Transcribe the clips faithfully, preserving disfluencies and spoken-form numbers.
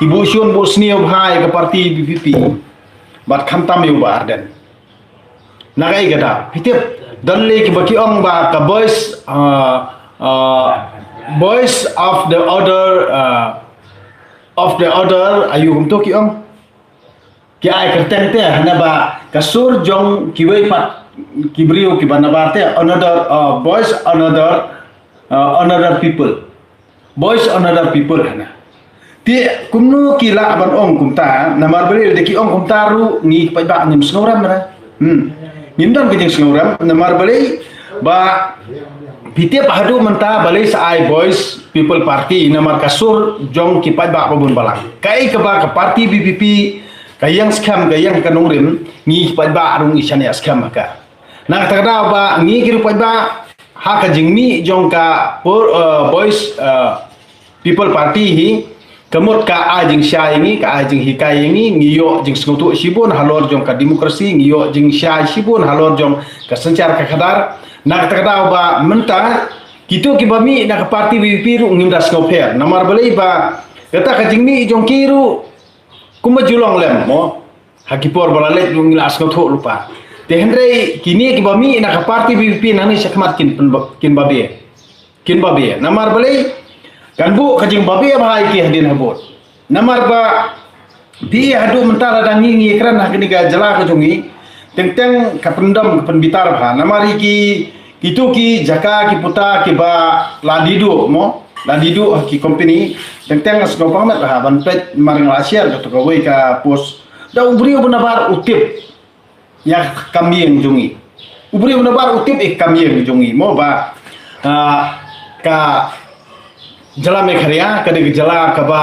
ki buh shun buh sniew bha ïa ka party VPP. Bad khamtam ïa u Bah Ardent. Na kaei ka daw? Phi tip, don lei kiba ki ong ba ka voice, uh, uh, voice of the other, uh, of the other, aïu kumto ki ong? Ki ai kyrteng te, hana ba ka sur jong kiwei pat ki briew kiba nabar te, another, uh, voice another, uh, another people. Voice another people hana. Te kumno ki lah ban ong kumta, namar balei lada ki ong kumta ruh ngi paidbah ngim sngewrem hana. Hmm. Ngim don ka jingsngewrem, namar balei ba phi tip haduh mynta balei sa ai Voice People Party, namar ka sur jong ki paidbah ba bun balang. Kaei kaba ka party VPP ka ïeng skhem, ka ïeng ka nongrim, ngi paidbah ruh ngi shaniah skhem ha ka. Na kata ka daw ba ngi ki ruh paidbah, ha ka jingmih jong ka por, eh, Voice, eh, People Party hi, ka mut ka ai jingshai ïa ngi, ka ai jinghikai ïa ngi, ngi ïoh jingsngewthuh shibun halor jong ka demokrasi, ngi ïoh jingshai shibun halor jong ka synshar ka khadar. Na kata ka daw ba mynta kito kiba mih na ka party VPP ruh ngim da sngewpher. Namar balei ba kata ka jingmih jong ki ruh kumba ju long lem mo. Ha ki por ba la leit ruh ngi la sngewthuh lypa. Te hynrei kine kiba mih na ka party VPP nangne shakhmat kin pynba-, kin babe. Kin babe. Namar balei kan buh ka jingbabe bha ïa ki hadien habud. Namar ba phi haduh mynta lada ngi ngi kren ha kane ka jylla ka jong ngi. Teng teng ka pyndem ka pynbitar bha. Namar ïa ki, kito ki jaka ki puta kiba la dei duh mo. La dei duh ha ki company. Teng teng sngewbha met bha ban peit mar nga la share kato kawei ka post. Da u briew ba nabar u tip ïa ka kam ïing jong ngi. U briew ba nabar u tip ïa ka kam ïing jong ngi mo ba, ah, ka jylla Meghalaya ka dei ka jylla kaba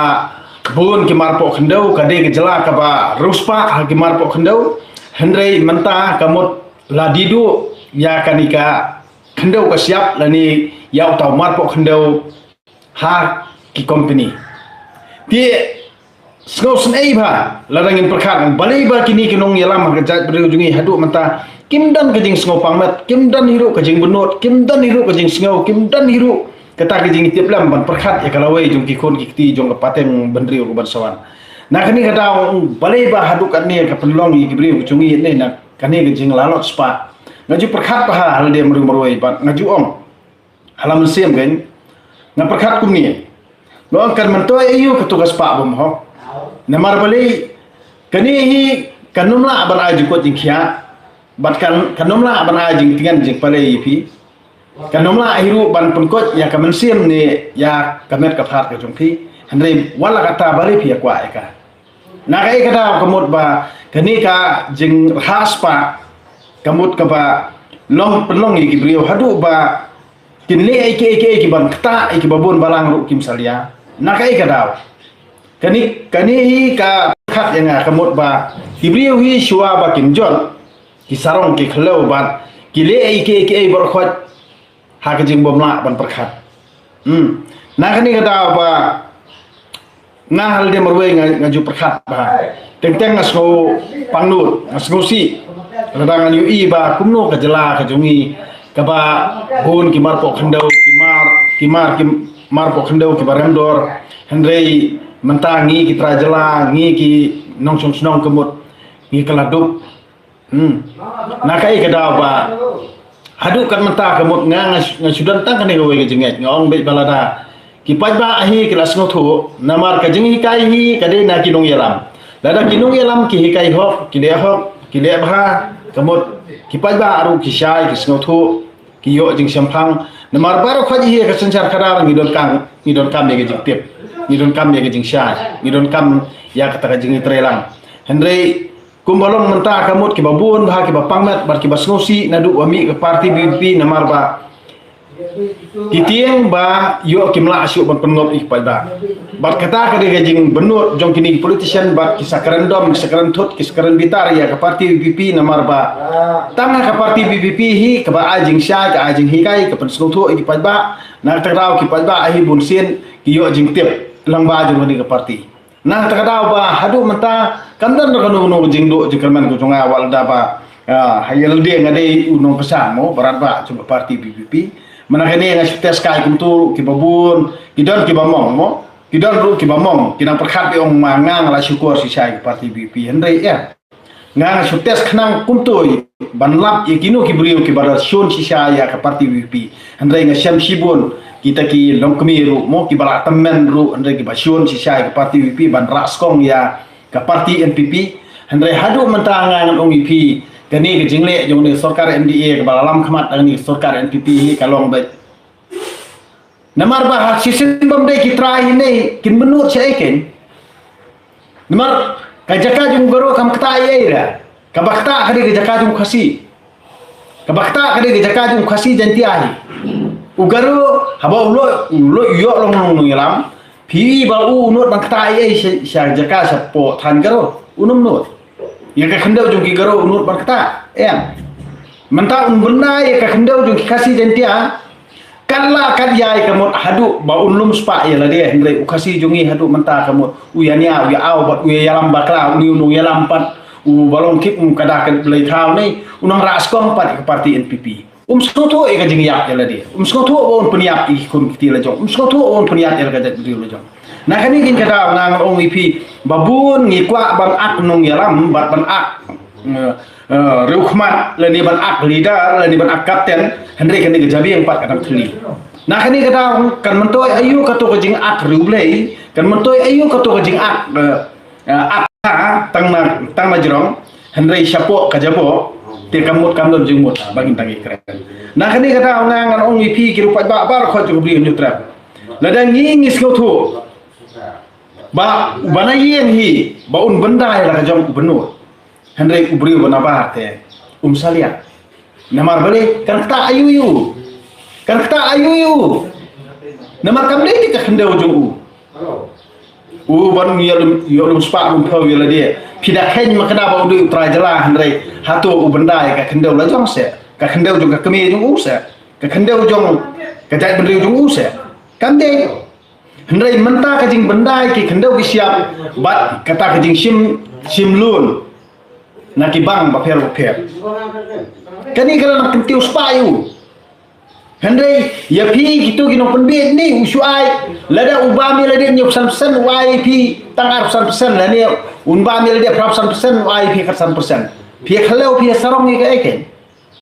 bun ki marpoh khyndew, ka dei ka jylla kaba riewspah ha ki marpoh khyndew. Hynrei mynta ka mut la dei duh ïa kane ka khyndew ka shyiap lane ïa uta u marpoh khyndew ha ki company. Te sngewsynei bha lada ngin pyrkhat balei ba kine ki nongïalam ha ka jaitbynriew jong ngi haduh mynta kim don ka jingsngewpang met, kim don hi ruh ka jingbynnud, kim don hi ruh ka jingsngew, kim don hi ruh kata ka jingtip lem ban pyrkhat ïa ka lawei jong ki khun ki kti jong ka pateng bynriew kaban sa wan. Na kane ka daw balei ba haduh katne ka pynlong ïa ki briew ka jong ngi ne na kane ka jinglalot spah. Nga ju pyrkhat bha ha lade marwei marwei bad nga ju ong ha la mynsiem kein, nga pyrkhat kumne. Nga ong kan myntoi aïu kato ka spah bym hok. Namar balei kane hi kan ym lah ban ai jingkoit jingkhiah bad kan, kan ym lah ban ai jingtngen jingpalei ïa phi. Kan ym lah hi ruh ban pynkoit ïa ka mynsiem ne ïa ka met ka phad ka jong phi. Hynrei wat la katta balei phi ïa kwah ïa ka. Na kaei ka daw ka mut ba kane ka jingrhah spah ka mut kaba long pynlong ïa ki briew haduh ba kin leh ïa kiei kiei kiban ktah ïa kiba bun balang ruh kim salia. Na kaei ka daw kane, kane hi ka khat ïa nga ka mut ba ki briew hi shuwa ba kin jot ki sarong ki khlaw bad ki leh ïa kiei kiei baroh khoit ha ka jingbymlah ban pyrkhat. Hmm. Na kane ka daw ba nga ha lade marwei nga, nga ju pyrkhat ba teng teng nga sngew pangnud, nga sngewsih lada ngan ïohi ba kumno ka jylla ka jong ngi kaba bun ki marpoh khyndew, ki mar, ki mar, ki marpoh khyndew kiba rem dor. Hynrei mynta ngi ki trai jylla, ngi ki nongshong shnong ka mut ngi kylla duk. Hmm. Na kaei ka daw ba haduh kat mynta ka mut nga, nga, nga shu don tang kane kawei ka jingngeit, nga ong beit ba lada ki paidbah hi ki la sngewthuh, namar ka jinghikai hi ka dei na ki nongïalam. Lada ki nongïalam ki hikai hok, ki leh hok, ki leh bha, ka mut ki paidbah ruh ki shai, ki sngewthuh, ki ïoh jingshemphang. Namar baroh khoit hi ka synshar khadar ngi donkam, ngi donkam ïa ka jingtip, ngi donkam ïa ka jingshai, ngi donkam ïa kata ka jingïatreilang. Hynrei kumba long mynta ka mut kiba bun bha kiba pang met bad kiba sngewsih naduh ba mih ka party VPP namar ba ki tieng ba ïoh kim lah shuh ban pynngop ïa ki paidbah. Bad kata ka dei ka jingbynnud jong kine ki politician bad ki sa kren dom, ki sa kren thut, ki sa kren bitar ïa ka party VPP namar ba tang ha ka party VPP hi kaba ai jingshai, ka ai jinghikai, ka pynsngewthuh ïa ki paidbah. Na kata ka daw ki paidbah hi bunsien ki ïoh jingtip lyngba jong kane ka party. Na kata ka daw ba haduh mynta kam don kano kano ka jingduh jingkyrmen ka jong nga wat lada ba, ah, ha ïa lade nga dei u nongkyrshan mo, ba radbah jong ka party VPP. Mynta kane nga shu test kai kumto kiba bun, ki don kiba mong mo. Ki don ruh kiba mong, ki nang pyrkhat, ki ong ma nga nga la shukor shisha ïa ka party VPP. Hynrei ïa nga nga shu test khnang kumtoi ban lap ïa kino ki briew kiba da shun shisha ïa ka party VPP. Hynrei nga shem shibun kita ki longkmie ruh mo, kiba la tymmen ruh, hynrei kiba shun shisha ïa ka party VPP ban rah skong ïa ka party NPP. Hynrei haduh mynta nga ngan ong ïa phi, kane ka jingleh jong kane ka sorkar MDA kaba la lam khmat da kane ka sorkar NPP hi ka long beit. Namar ba ha shisien bym dei ki trai hi ne kin mynnud shaei kein. Namar ka jaka jong u Garo kam ktah ei ei ruh. Kaba ktah ka dei ka jaka jong u Khasi. Kaba ktah ka dei ka jaka jong u Khasi Jaintia hi. U Garo haba u lo, u lo ïoh long long nongïalam, phi ba u nud ban ktah ei ei sha, sha jaka shapoh thaiñ Garo, un ym nud. Ïa ka khyndew jong ki Garo un nud ban ktah, em. Mynta un bynda ïa ka khyndew jong ki Khasi Jaintia, kat la kat ïa ka mut haduh ba un lum spah ïa lade, hynrei u Khasi jong ngi haduh mynta ka mut u ïania u ïa aw bad u ïa ïalam bakla, u nongïalam pat uba long tip um ka da ka blei thaw ne, u nang rah skong pat ïa ka party NPP. Um sngewthuh ïa ka jingïap ïa lade. Um sngewthuh ba un pynïap ïa ki khun ki kti la jong. Um sngewthuh ba un pynïap ïa ka jaitbynriew la jong. Na kane ka daw nga ngan ong ïa phi ba bun ngi kwah ban ak nongïalam bad ban ak, eh, eh, riewkhmat lane ban ak leader lane ban ak kapten, hynrei kane ka jabieng pat ka dang thylli. Na kane ka daw kan myntoi aïu kato ka jingak riewblei, kan myntoi aïu kato ka jingak, eh, eh, ak tang na, tang na jrong, hynrei shapoh ka jaboh te kam mut kam don jingmut ba ngin dang ïakren. Na kane ka daw nga ngan ong ïa phi ki ruh pat ba bar khot jong u Blei Hynñiewtrep. Lada ngi ngi sngewthuh ba u ba na ïeng hi ba un bynda ïa la ka jong u Bynnud, hynrei u briew ba na bar te um salia. Namar balei? Kan ktah aïu ïa u? Kan ktah aïu ïa u? Namar kam dei ka khyndew jong u. U ban ïa lum, ïa lum spah lum phew ïa lade. Phi da kheiñ ma ka da ba u dei u trai jylla, hynrei hato u bynda ïa ka khyndew la jong se, ka khyndew jong ka kmie jong u se, ka khyndew jong ka jaitbynriew jong u se? Kam dei. Hynrei mynta ka jingbynda ïa ki khyndew ki shyiap bad kata ka jingshim, shim lun na ki bank bapher bapher, kane ka la nang kyntiew spah ïa u. Hynrei ïa phi kito ki nongpynbiej ne u shu ai, lada u bam ïa lade hynñiewphew san percent u ai phi tang arphew san percent, lane un bam ïa lade phraphew san percent u ai phi khatsan percent. Phi khlem phi sarong ïa kaei kein.